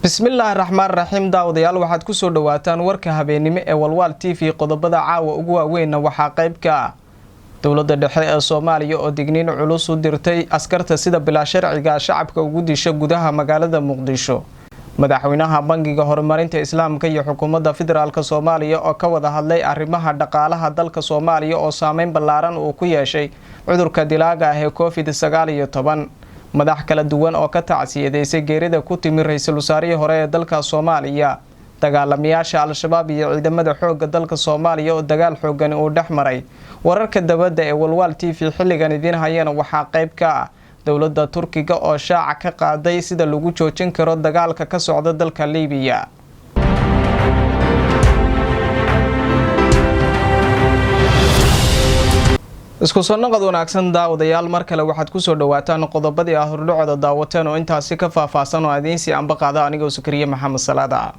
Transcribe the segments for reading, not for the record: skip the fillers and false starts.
Bismillaahi raxmaan raxiim. Daawadayaal, waxaad kusoo dhawaataan warka habeennimo ee Walwaal TV. Qodobada caawa ugu waaweynna waxaa qayb ka ah dowladda dhexe ee Soomaaliya oo digniin culus u dirtay askarta sida bilaa sharciga shacabka ugu disha gudaha magaalada Muqdisho, madaxweynaha Bangiga Horumarinta Islaamka iyo xukuumadda federaalka Soomaaliya oo ka wada hadlay arrimaha dhaqaalaha dalka Soomaaliya oo saameyn ballaaran uu ku yeeshay cudurka dilaaga ah ee COVID-19, madax kala duwan oo ka tacsiyadeysay geerida ku timi ra-iisul wasaarihii hore ee dalka Soomaaliya, dagaalamayaasha Al-Shabaab iyo ciidamada xoogga dalka Soomaaliya oo dagaal xoogani uu dhex maray. Wararka dabadda ee Walwaal TV xilligan idiin hayana waxaa qayb ka ah dowladda Turkiga oo shaaca ka qaaday sida lagu joojin karo dagaalka ka socda dalka Liibiya. Isku soo noqod wanaagsan, daawadayaal. Mar kale waxaad kusoo dhawaataan qodobadii ah hordhacooda daawateen oo intaasi ka faahfaahsan oo idiinsii anba qaada anigoo Sukariye Maxamed Salaada.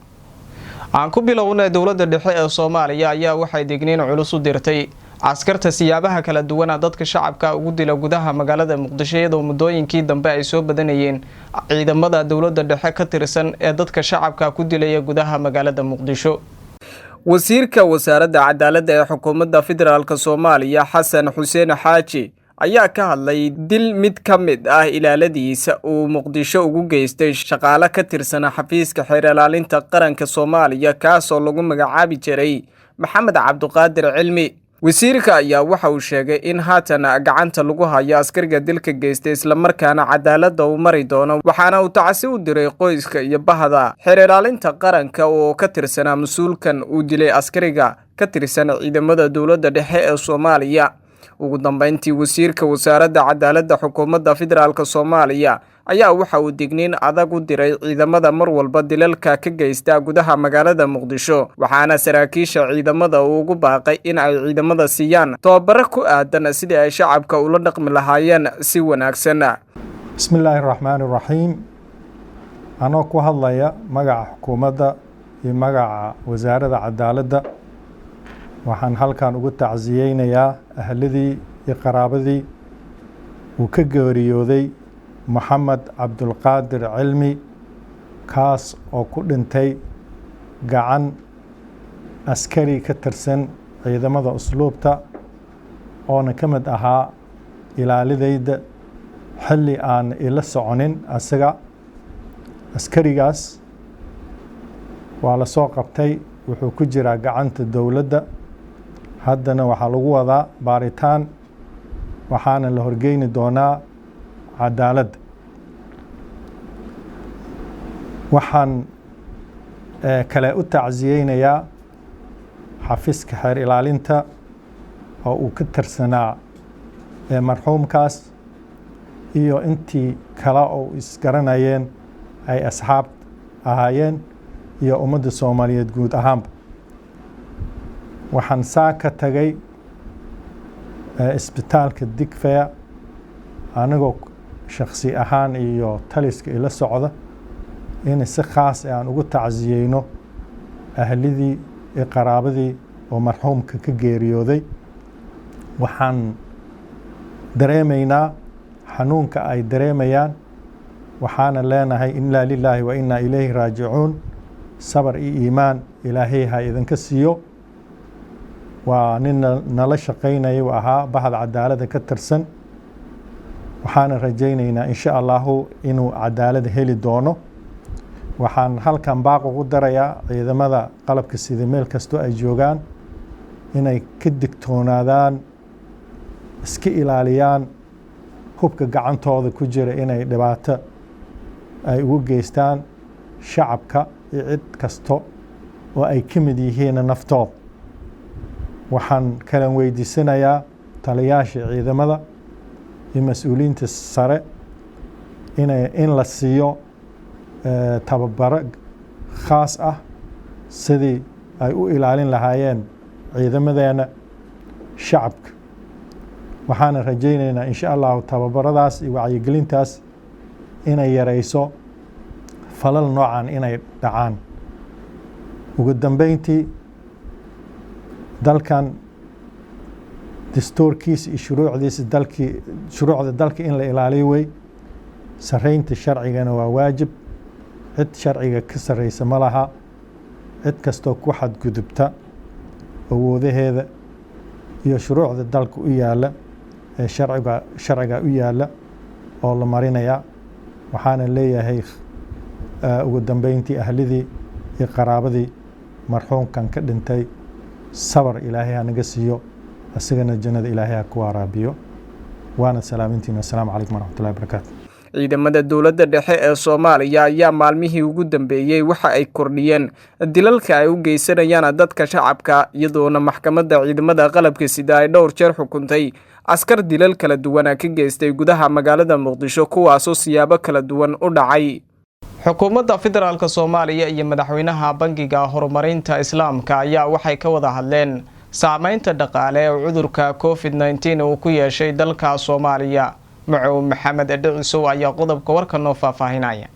Aan ku bilownay, dowladda dhexe ee Soomaaliya ayaa waxay digniin culus u dirtay askarta siyaabaha kala duwana dadka shacabka ugu dila gudaha magaalada Muqdisho, iyadoo muddooyinkii dambe ay soo badanayeen ciidamada dowladda dhexe ka tirsan ee dadka shacabka ku dilaya gudaha magaalada Muqdisho. Wasiirka Wasaaradda Cadaaladda ee xukuumadda federaalka Soomaaliya, Xasan Xuseen Xaaji, ayaa ka hadlay dil mid ka mid ah ilaaladiisa uu Muqdisho ugu geystay shaqaale ka tirsana xafiiska xeer ilaalinta qaranka Soomaaliya, kaasoo lagu magacaabi jiray Maxamed Cabduqaadir Cilmi. Wasiirka ayaa waxa uu sheegay in haatan gacanta lagu hayo askariga dilka geystay, islamarkaana cadaaladda uu mari doono, waxaana uu tacsi u diray qoyska iyo bahda xeer ilaalinta qaranka oo ka tirsanaa mas-uulkan uu dilay askariga ka tirsan ciidamada dowladda dhexe ee Soomaaliya. Ugu dambeyntii, wasiirka Wasaaradda Cadaaladda xukuumadda federaalka Soomaaliya ayaa waxa uu digniin adag u diray ciidamada mar walba dilalka ka geysta gudaha magaalada Muqdisho, waxaana saraakiisha ciidamada uu ugu baaqay in ay ciidamada siiyaan tababaro ku aadan sidii ay shacabka ula dhaqmi lahaayeen si wanaagsan. Bismi illaahi raxmaani raxiim. Anoo ku hadlaya magaca xukuumadda iyo magaca Wasaaradda Cadaaladda, waxaan halkan ugu tacsiyeynayaa ahladii iyo qaraabadii uu ka geeriyooday Moxamed Cabdulqaadir Cilmi, kaas oo ku dhintay gacan askari ka tirsan ciidamada usluubta, oona ka mid ahaa ilaalidayda xilli aan ila soconin asaga. Askarigaas waa la soo qabtay, wuxuu ku jiraa gacanta dowladda, haddana waxaa lagu wadaa baaritaan, waxaana la horgeyni doonaa cadaaladda. Waxaan kale u tacsiyeynayaa xafiiska xeer ilaalinta oo uu ka tirsanaa marxuumkaas iyo intii kale oo isgaranayeen, ay asxaab ahaayeen, iyo ummadda Soomaaliyeed guud ahaanba. Waxaan saa ka tagay isbitaalka Digfeya anigoo shaksi ahaan iyo taliska ila socda, in si khaas aan ugu tacsiyeyno ahlidii iyo qaraabadii oo marxuumka ka geeriyooday. Waxaan dareemaynaa xanuunka ay dareemayaan, waxaana leenahay innaa lilaahi wa innaa ilayhi raajicuun. Sabar iyo iimaan Ilaahay ha idinka siiyo. Waa nin nala shaqaynaya u ahaa, bahda cadaaladda ka tirsan, waxaana rajaynaynaa insha Allahu inuu cadaalad heli doono. Waxaan halkan baaq ugu darayaa ciidamada qalabka sida meel kastoo ay joogaan inay ka digtoonaadaan, iska ilaaliyaan hubka gacantooda ku jira inay dhibaato ay ugu geystaan shacabka iyo cid kasto oo ay ka mid yihiin naftooda. Waxaan kalan weydiisanayaa taliyaasha ciidamada iyo mas-uuliyiinta sare inay in la siiyo tababaro khaas ah sidii ay u ilaalin lahaayeen ciidamadeena shacabka. Waxaana rajaynaynaa insha Allahu tababaradaas iyo wacyigelintaas inay yareyso falal noocan inay dhacaan. Ugu dambeyntii, dalkan dastuurkiisa iyo shuruucdiisa dalkii, shuruucda dalka in la ilaaliyo wey, sareynta sharcigana waa waajib. Cid sharciga ka sarreysa ma laha. Cid kastoo ku xadgudubta awoodaheeda iyo shuruucda dalka u yaalla ee sharciga u yaalla oo la marinayaa. Waxaana leeyahay ugu dambeyntii, ahlidii iyo qaraabadii marxuumkan ka dhintay, sabar Ilaahay ha naga siiyo, isagana jannada Ilaahay ha ku waraabiyo. Waana salaamintiina. Assalaamu calaykum waraxmatullahi wabarakaatu. Ciidamada dowladda dhexe ee Soomaaliya ayaa maalmihii ugu dambeeyey waxa ay kordhiyeen dilalka ay u geysanayaan dadka shacabka, iyadoona maxkamadda ciidamada qalabka sida ay dhowr jeer xukuntay askar dilal kala duwana ka geystay gudaha magaalada Muqdisho, kuwaasoo siyaabo kala duwan u dhacay. Xukuumadda Federaalka Soomaaliya iyo madaxweynaha Bangiga Horumarinta Islaamka ayaa waxay ka wada hadleen saameynta dhaqaale ee cudurka COVID-19 uu ku yeeshay dalka Soomaaliya. Macow Maxamed Dhicisow ayaa qodobka warka noo faahfaahinaya.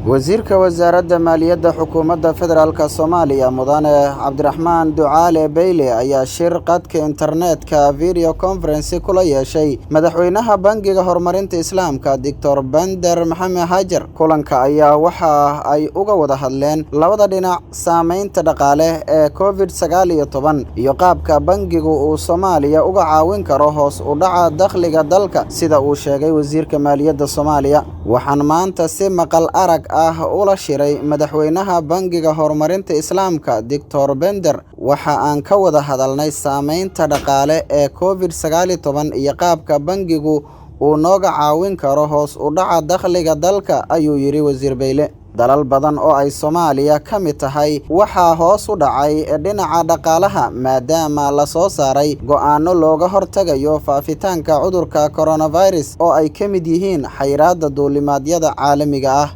Wasiirka Wasaaradda Maaliyadda Xukuumadda Federaalka Soomaaliya, Mudane Cabdiraxmaan Ducaale Beyle, ayaa shir qadka internetka video conference kula yeeshay madaxweynaha Bangiga Horumarinta Islaamka, Doctor Bender Maxamed Hajar. Kulanka ayaa waxa ay uga wada hadleen labada dhinac saameynta dhaqaale ee COVID-19 iyo qaabka bangigu uu Soomaaliya uga caawin karo hoos u dhaca dakhliga dalka. Sida uu sheegay wasiirka maaliyadda Soomaaliya, "Waxaan maanta si maqal arag ah ula shiray madaxweynaha Bangiga Horumarinta Islaamka, Doctor Bender. Waxa aan ka wada hadalnay saameynta dhaqaale ee COVID-19 iyo qaabka bangigu uu nooga caawin karo hoos u dhaca dakhliga dalka," ayuu yidhi wasiir Beyle. Dalal badan oo ay Soomaaliya ka mid tahay waxaa hoos u dhacay dhinaca dhaqaalaha, maadaama la soo saaray go'aano looga hortagayo faafitaanka cudurka coronavirus, oo ay ka mid yihiin xayiraadda duulimaadyada caalamiga ah.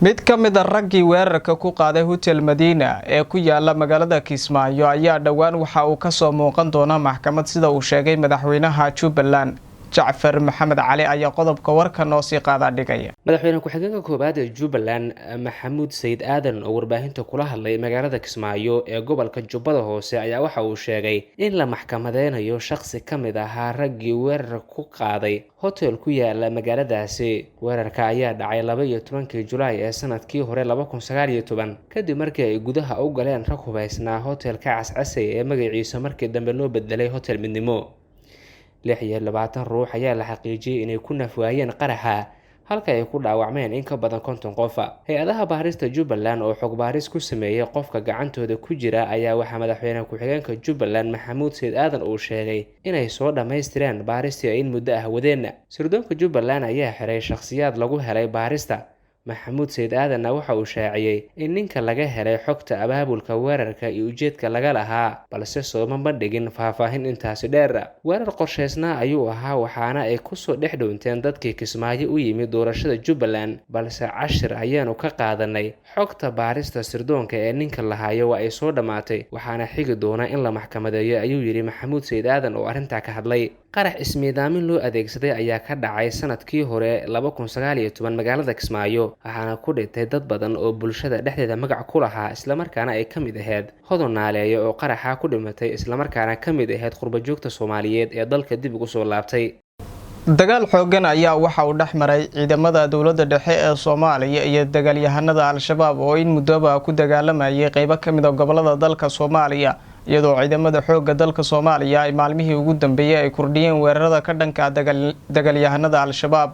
Mid ka mid a raggii weerarka ku qaaday Hotel Madiina ee ku yaala magaalada Kismaayo ayaa dhowaan waxa uu kasoo muuqan doonaa maxkamad, sida uu sheegay madaxweynaha Jubbaland. Jacfar Maxamed Cali ayaa qodobka warka noo sii qaadaa dhigaya. Madaxweyne ku-xigeenka koowaad ee Jubbaland, Maxamuud Sayid Aadan, oo warbaahinta kula hadlay magaalada Kismaayo ee gobolka Jubbada Hoose, ayaa waxa uu sheegay in la maxkamadeynayo shaqsi ka mid ahaa raggii weerarka ku qaaday hotel ku yaala magaaladaasi. Weerarka ayaa dhacay 12-kii Julaay ee sanadkii hore 2019, kadib markii ay gudaha u galeen rag hubeysnaa hotelka Cascasey ee magaciisa markii dambe loo bedelay Hotel Midnimo. 26 ruux ayaa la xaqiijiyey inay ku nafwaayeen qaraxa, halka ay ku dhaawacmeen in ka badan 50 qof. Hay-adaha baarista Jubbaland oo xog baaris ku sameeyey qofka gacantooda ku jira ayaa waxaa madaxweyne ku-xigeenka Jubbaland, Maxamuud Sayid Aadan, uu sheegay inay soo dhammaystireen baaristii ay in muddo ah wadeen. Sirdoonka Jubbaland ayaa xiray shakhsiyaad lagu helay baarista. Maxamuud Sayid Aadanna waxa uu shaaciyey in ninka laga helay xogta abaabulka weerarka iyo ujeedka laga lahaa, balse sooma bandhigin faahfaahin intaasi dheer. "Weerar qorsheysnaa ayuu ahaa, waxaana ay kusoo dhex dhownteen dadkii Kismaayo u yimid doorashada Jubbaland, balse cashir ayaanu ka qaadanay. Xogta baarista sirdoonka ee ninka lahaayo waa ay soo dhammaatay, waxaana xigi doona in la maxkamadeeyo," ayuu yidhi Maxamuud Sayid Aadan oo arrintaa ka hadlay. Qarax ismiidaamin loo adeegsaday ayaa ka dhacay sanadkii hore 2019 magaalada Kismaayo, waxaana ku dhintay dad badan oo bulshada dhexdeeda magac ku lahaa, islamarkaana ay ka mid ahayd Hodon Naaleeyo oo qaraxa ku dhimatay, islamarkaana ka mid ahayd qurbajoogta Soomaaliyeed ee dalka dib ugu soo laabtay. Dagaal xoogan ayaa waxa uu dhex maray ciidamada dowladda dhexe ee Soomaaliya iyo dagaalyahanada Al-Shabaab oo in muddoba ku dagaalamayay qeybo ka mid a gobolada dalka Soomaaliya, iyadoo ciidamada xoogga dalka Soomaaliya ay maalmihii ugu dambeeyey ay kordhiyeen weerarada ka dhanka dagaalyahanada Al-Shabaab.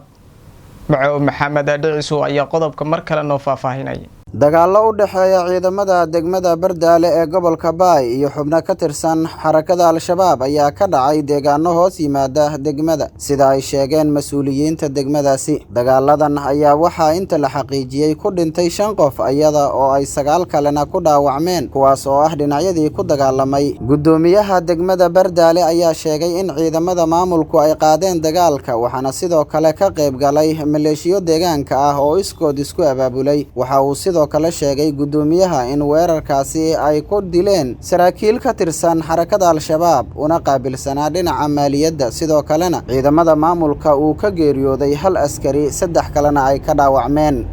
Macow Maxamed Dhicisow ayaa qodobka mar kale noo faahfaahinaya. Dagaallo u dhexeeya ciidamada degmada Bardaale ee gobolka Baay iyo xubno ka tirsan xarakada Al-Shabaab ayaa ka dhacay deegaano hoos yimaada degmada, sida ay sheegeen mas-uuliyiinta degmadaasi. Dagaaladan ayaa waxaa inta la xaqiijiyey ku dhintay shan qof, iyada oo ay sagaal kalena ku dhaawacmeen, kuwaas oo ah dhinacyadii ku dagaalamay. Guddoomiyaha degmada Bardaale ayaa sheegay in ciidamada maamulku ay qaadeen dagaalka, waxaana sidoo kale ka qayb galay maleeshiyo deegaanka ah oo iskood isku abaabulay. Waxa uu sidoo kale sheegay guddoomiyaha in weerarkaasi ay ku dileen saraakiil ka tirsan xarakada Al-Shabaab una qaabilsanaa dhinaca maaliyadda, sidoo kalena ciidamada maamulka uu ka geeriyooday hal askari, saddex kalena ay ka dhaawacmeen.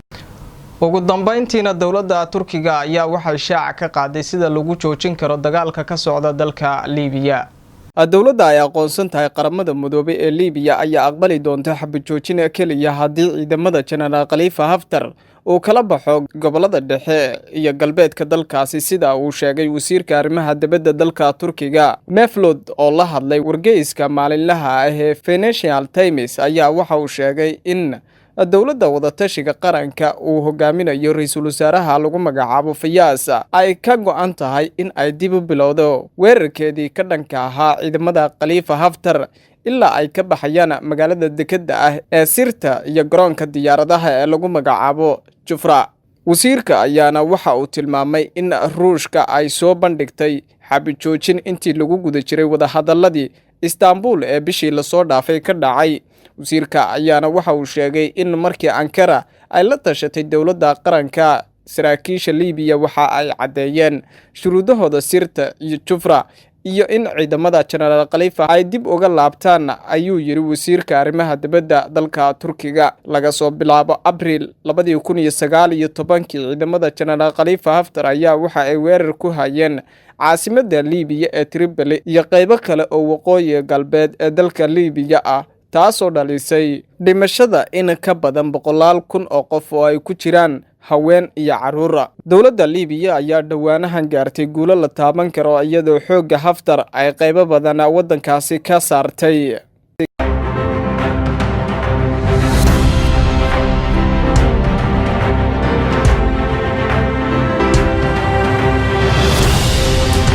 Ugu dambeyntiina, dowladda Turkiga ayaa waxay shaaca ka qaaday sida lagu joojin karo dagaalka ka socda dalka Liibiya. Dowladda ay aqoonsan tahay Qaramada Midoobay ee Liibiya ayaa aqbali doonta xabajoojin keliya haddii ciidamada Jenaraal Khaliifa Haftar Uu kala baxo gobolada dhexe iyo galbeedka dalkaasi, sida uu sheegay wasiirka arrimaha dibadda dalka Turkiga. Mevlut oo la hadlay wargeyska maalinlaha ah ee Financial Times ayaa waxa uu sheegay in dowladda wadatashiga qaranka uu hogaaminayo ra-iisul wasaaraha lagu magacaabo Fayaas ay ka go-an tahay in ay dib u bilowdo weerarkeedii ka dhanka ahaa ciidamada Khaliifa Haftar ilaa ay ka baxayaan magaalada dekedda ah ee Sirta iyo garoonka diyaaradaha ee lagu magacaabo Jufra. Wasiirka ayaana waxa uu tilmaamay in Ruushka ay soo bandhigtay xabbad joojin intii lagu guda jiray wadahadaladii Istaanbul ee bishii lasoo dhaafay ka dhacay. Wasiirka ayaana waxa uu sheegay in markii Ankara ay la tashatay dowladda qaranka, saraakiisha Liibiya waxa ay caddeeyeen shuruudahooda Sirta iyo Jufra iyo in ciidamada Jenaraal Khaliifa ay dib uga laabtaan, ayuu yidhi wasiirka arrimaha dibadda dalka Turkiga. Laga soo bilaabo Abriil 2019-kii, ciidamada Jenaraal Khaliifa Haftar ayaa waxa ay weerar ku hayeen caasimadda Liibiya ee Tripoli iyo qeybo kale oo waqooyiga galbeed ee dalka Liibiya ah, taasoo dhalisay dhimashada in ka badan boqolaal kun oo qof oo ay ku jiraan haween iyo carruura. Dowladda Liibiya ayaa dhowaanahan gaartay guulo la taaban karo, iyadoo xoogga Haftar ay qaybo badan waddankaasi ka saartay.